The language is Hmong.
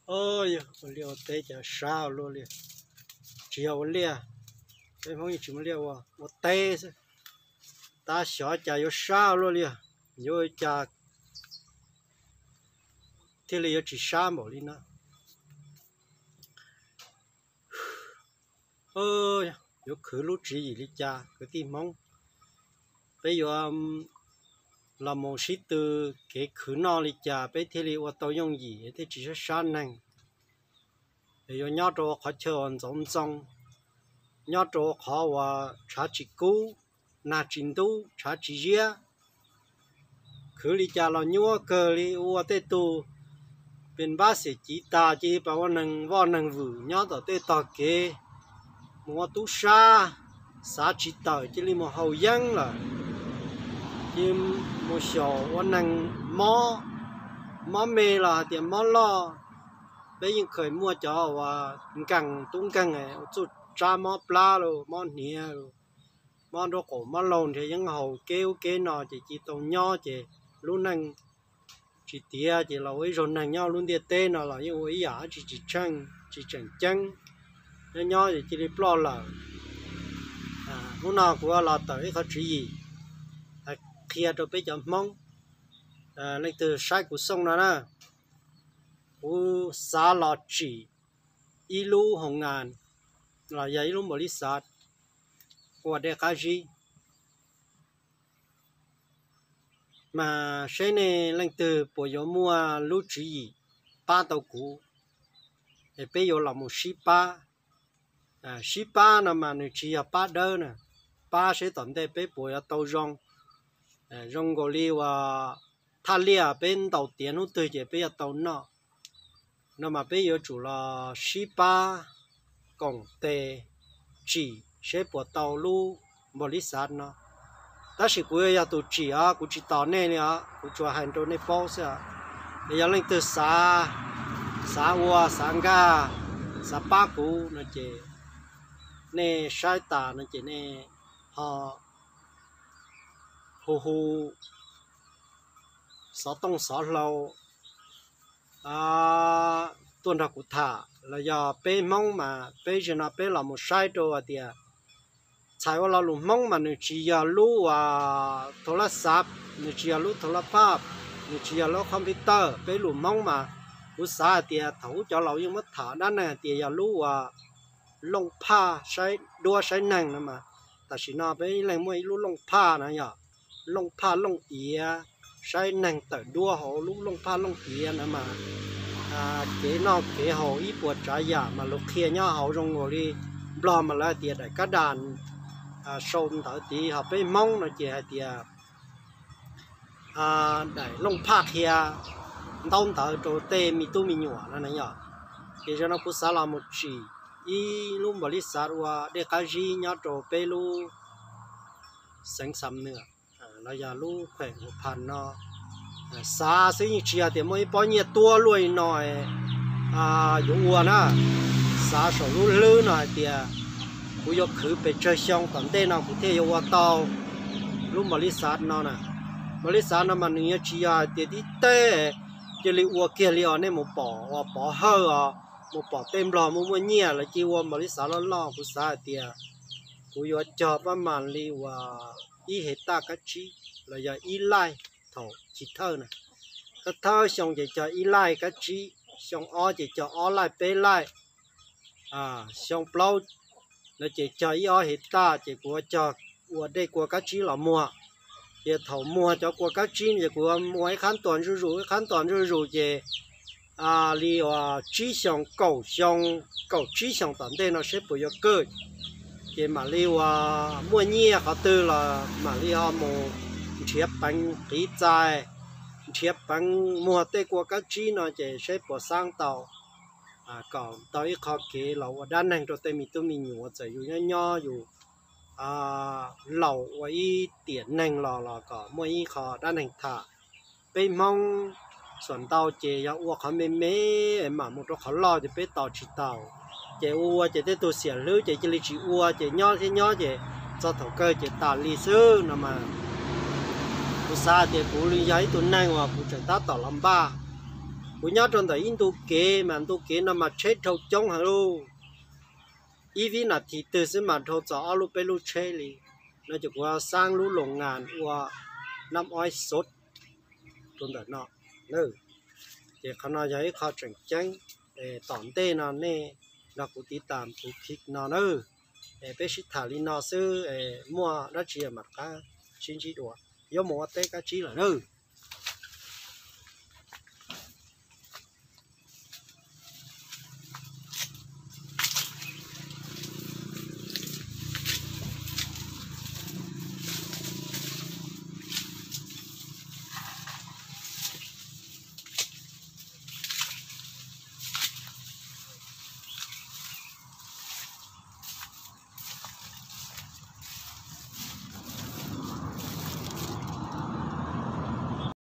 Yog ua liaj ua teb cas sab ua luaj li. Tsis yog ua liaj, peb Hmoob yeej tsis muaj liaj ua, ua teb xwb. Tab xyov cas yuav sab ua luaj li, yuav ua cas thiaj li yuav tsis sab npaum li no. Yuav khwv lub tswv yim li cas kwv tij Hmoob? Peb yuav los mus sib tw kev khwv noj li cas peb thiaj li ua tau yooj yim thiaj tsis sab sab neeg? Yuav nyob rau qhov chaw uas ntxoov ntxoo, nyob rau qhov uas tshav tsis kub, nag tsis ntub, tshav tsis ziab, khwv li cas los nyuaj kawg li. Ua tej tug pes npab xim civ tas cia li pas ua neeg vaj neeg vwm nyob tom tej tog kev, mus ua tub sab, xav tsis tawm cia li mus haus yeeb lawm, cia li mus xyaum ua neeg mob, mob me los hais tias mob loj. Peb yeej khaws muaj cov uas nkeeg tub nkeeg ua txuj tsab mob plab los mob hniav los mob nraub qaum mob laug nrhiav yeeb haus kev ub kev no ces cia li tau nyob ces lub neej tsis tiav ces los ua ib zaug neeg nyob lub ntiaj teb no los yeej ua ib yam dab tsi tsis tsheej tsis tseem ceeb. Nyob nyob ces cia li ploj lawm. Hnub no kuv los tawm ib qhov tswv yim qhia rau peb cov Hmoob, leej twg saib kuv xoo no na, kuv xav los tsim ib lub hoo nas los yog ib lub npaum li xav ua dej qab zib. Mas seb nej leej twg puas yuav muaj lub tswv yim pab tau kuv, es peb yuav los mus sib pab. Sib pab no mas nws tsis yog pab dawb na, pab seb tom ntej peb puas yuav tau zoo, zoo nkaus li uas thaj liaj peb ntaus tiav hnub twg ces peb yuav tau noj. No mas peb yuav tsum los sib pab koom tes tsim seb puas tau lub npaum li xav no. Tab sis kuv yog tus tsim os, kuv tsis tos nej li os, kuv tsuas hais rau nej paub xwb. Es yog leej twg xav, xav ua, xav nkag, xav pab kuv no ces nej saib tas no ces nej ho hu hu xov tooj xov hlau tuaj nrog kuv tham los yog peb Hmoob mas peb zaum no peb los mus saib rau hais tias txhais ua lo lus Hmoob mas nws tsis yog lub uas thau laj xav, nws tsis yog lub thau laj phaj, nws tsis yog lub computer. Peb lus Hmoob mas kuv xav hais tias thaum ub cov laus yeej muab tham dab neeg hais tias yog lub uas looj phaj saib duab saib neeg no mas. Tam sim no peb leeg muaj ib lub looj phaj na yog looj phaj looj iav, saib neeg tawm duab hauv lub looj phaj looj iav na mas kev noj kev haus ib puas tsav yam mas lus qhia nyob hauv zoo nkaus li Nplog mas lawv hais tias daim kab das sau ntawv tid, ho peb Hmoob no ces hais tias daim looj phaj qhia ntaub ntawv rau tej me tub me nyuam no na yog. Ces zaum no kuv xav los mus tsim ib lub npaum li xav ua dej qab zib nyob rau peb lub xeev Xam Nwm los yog lub khueem Hu Phas no. Xav xwb yeej tsis yog tias muaj ib pob nyiaj tuab luaj li no yuav ua na. Xav saum lub hlwb no hais tias kuv yuav khwv pes tsawg xyoo tom ntej no kuv thiaj yuav ua tau lub npaum li xav no na. Npaum li xav no mas nws yuav tsis yog hais tias tib teb cia li ua kiag li os, nej mus pom uas pov hawj os, mus pom tej Nplog muaj muaj nyiaj lawv cia li ua npaum li xav loj loj. Kuv xav hais tias kuv yuav cog pab mas li uas ib hev taj kab tsib los yog ib laij thaum chiv thawj na. Thawj thawj xyoo ces cog ib laij kab tsib, xyoo ob ces cog ob laij peb laij, xyoo plaub no ces cog ib ob hev taj ces kuv cog ua dej kua kab tsib los muag. Ces thaum muag cov kua kab tsib no ces kuv ua ib qhab tuas zuj zus ib qhab tuas zuj zus ces li uas tsib xyoo kaum xyoo, kaum tsib xyoo tom ntej no seb puas yuav kawg. Ces mam li uas muaj nyiaj qhov twg los mam li ho mus nrhiav peev qiv txais, nrhiav peev muag tej kua kab tsib no ces seb puas xaab tau kom tau ib qho kev los ua dab neeg rau tej me tub me nyuam, txawm yus nyob nyob yus laus ua ib tiam neeg los los kom muaj ib qho dab neeg tham. Peb Hmoob xuam ntau ces yog ua qhov me me mam mus rau qhov loj ces peb tos tsis taus. Ces ua ces tej tug xiam hlwb ces cia li tsis ua ces nyob thiab nyob ces txog thaum kawg ces tas li xwb no mas. Kuv xav tias kuv li yog ib tug neeg uas kuv tseem tab tom los npaj, Kuv nyob rau ntawm ib ntu kev mas ntu kev no mas tsheb dhau coob heev lauj. Ib vib nas this twg xwb mas dhau txog ob lub peb lub tsheb li. No ces kuv xaab lub loos ngas ua nab oib xov rau ntawm no. Ces qhov no yog ib qho tseem ceeb. Tom ntej no nej nrog kuv tiv tas kuv kiv no na. Peb sib tham li no xwb, muaj dab tsi mam qab sib ntsib dua. Yuav mus ua teb kab tsib lawm na.